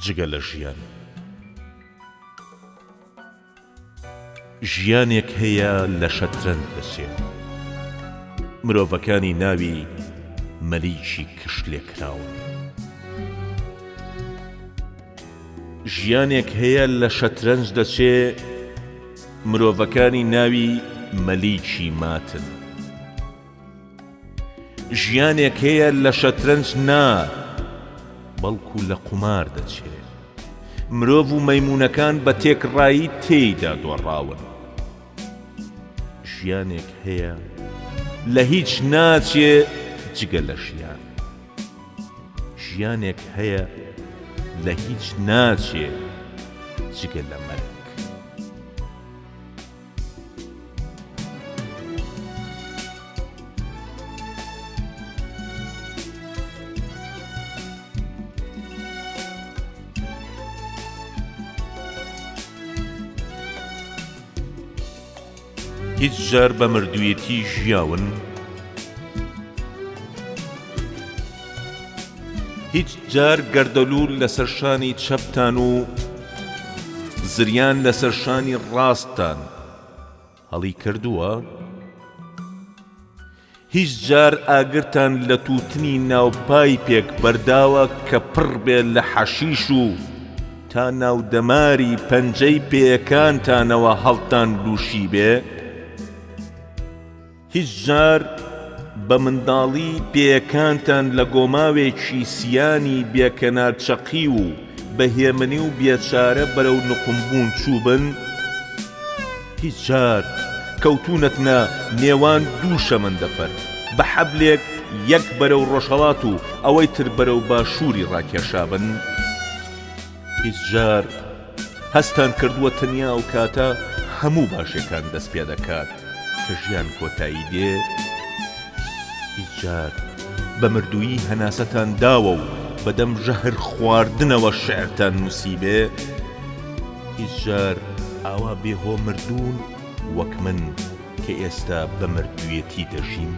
جگە لە ژیان. ژیانێک هەیە لە شەترەنج دەچێ. مرۆڤەکانی ناوی مەلیکی کشتلێکراون. ژیانێک هەیە لە شەترەنج دەچێ مرۆڤەکانی ناوی مەلیکی ماتن. ژیانێک هەیە لە شەترەنج نا بەڵکو لە قومار دەچێ. مرۆڤ و مەیموونەکان بە تێکڕایی تێیدا دۆڕاون. ژیانێک هەیە لە هیچ ناچێ جگە لە ژیان. ژیانێک هەیە لە هیچ ناچێ جگە لە مەرگ. هیچ جار بە مردوویەتی ژیاون؟ هیچ جار گەردەلوول لەسەر شانی چەپتان و زریان لەسەر شانی ڕاستتان هەڵی کردووە؟ هیچ جار ئاگرتان لە تووتنی ناو پایپێک بەرداوە کە پڕ بێ لە حەشیش و تا ناو دەماری پەنجەی پێیەکانتانەوە هەڵتان لووشیبێ؟ هیچ جار بە منداڵی پێیەکانتان لە گۆماوێکی سیانی بێ کەنار چەقیو و بە هێمنی و بێچارە بەرەو نوقمبوون چووبن؟ هیچ جار کەوتوونەتنە نێوان دوو شەمەندەفەر، بە حەبلێک یەک بەرەو ڕۆژهەڵات و ئەوەی تر بەرەو باشووری ڕاکێشابن؟ هیچ جار هەستتان کردووە تەنیا ئەو کاتە هەموو باشیەکان دەست پێ دەکات کە ژیان کۆتایی دێ؟ هیچ جار بە مردوویی هەناسەتان داوە و بەدەم ژەهر خواردنەوە شیعرتان نووسیبێ؟ هیچ جار ئاوا بێ هۆ مردوون وەک من کە ئێستا بە مردوویەتی دەژیم؟